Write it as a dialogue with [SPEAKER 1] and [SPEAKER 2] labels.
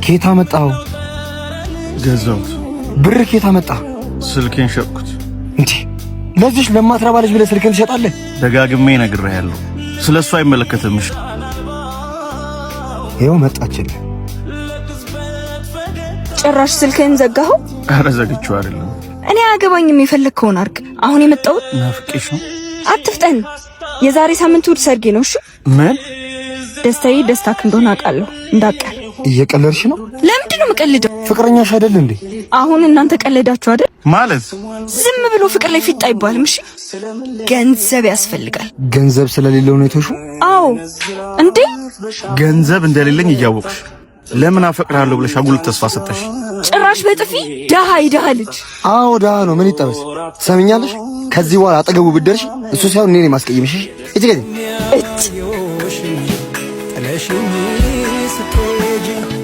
[SPEAKER 1] ኬታ መጣው?
[SPEAKER 2] ገዛሁት።
[SPEAKER 1] ብር ኬታ መጣ?
[SPEAKER 2] ስልኬን ሸጥኩት።
[SPEAKER 1] እንዴ፣ ለዚሽ ለማትረባ ልጅ ብለህ ስልክን ትሸጣለህ?
[SPEAKER 2] ደጋግሜ ነግሬሃለሁ። ስለ እሱ አይመለከትም። እሺ።
[SPEAKER 1] ይኸው መጣችልህ።
[SPEAKER 3] ጭራሽ ስልክህን ዘጋኸው?
[SPEAKER 2] ኧረ ዘግቼው አይደለም።
[SPEAKER 3] እኔ አያገባኝም። የፈለግከውን አድርግ። አሁን የመጣሁት
[SPEAKER 2] ናፍቄሽ ነው።
[SPEAKER 3] አትፍጠን። የዛሬ ሳምንት እሑድ ሰርጌ ነው። እሺ።
[SPEAKER 2] ምን?
[SPEAKER 3] ደስታዬ ደስታክ እንደሆነ አውቃለሁ። እንዳቀር
[SPEAKER 1] እየቀለድሽ ነው?
[SPEAKER 3] ለምንድን ነው የምቀልደው?
[SPEAKER 1] ፍቅረኛሽ አይደል እንዴ?
[SPEAKER 3] አሁን እናንተ ቀለዳችሁ አይደል?
[SPEAKER 2] ማለት?
[SPEAKER 3] ዝም ብሎ ፍቅር ላይ ፊት አይባልም። እሺ፣ ገንዘብ ያስፈልጋል።
[SPEAKER 1] ገንዘብ ስለሌለው ነው የተውሽው?
[SPEAKER 3] አዎ እንዴ።
[SPEAKER 2] ገንዘብ እንደሌለኝ እያወቅሽ ለምን አፈቅርሃለሁ ብለሽ አጉል ተስፋ ሰጠሽ?
[SPEAKER 3] ጭራሽ በጥፊ! ደሃ፣ የደሃ ልጅ።
[SPEAKER 1] አዎ ደሃ ነው። ምን ይጠበስ? ትሰሚኛለሽ? ከዚህ በኋላ አጠገቡ ብትደርሺ እሱ ሳይሆን እኔ ነኝ የማስቀይምሽ። እሺ?
[SPEAKER 3] እጭ።
[SPEAKER 4] ጥለሽኝ ስትሄጂ።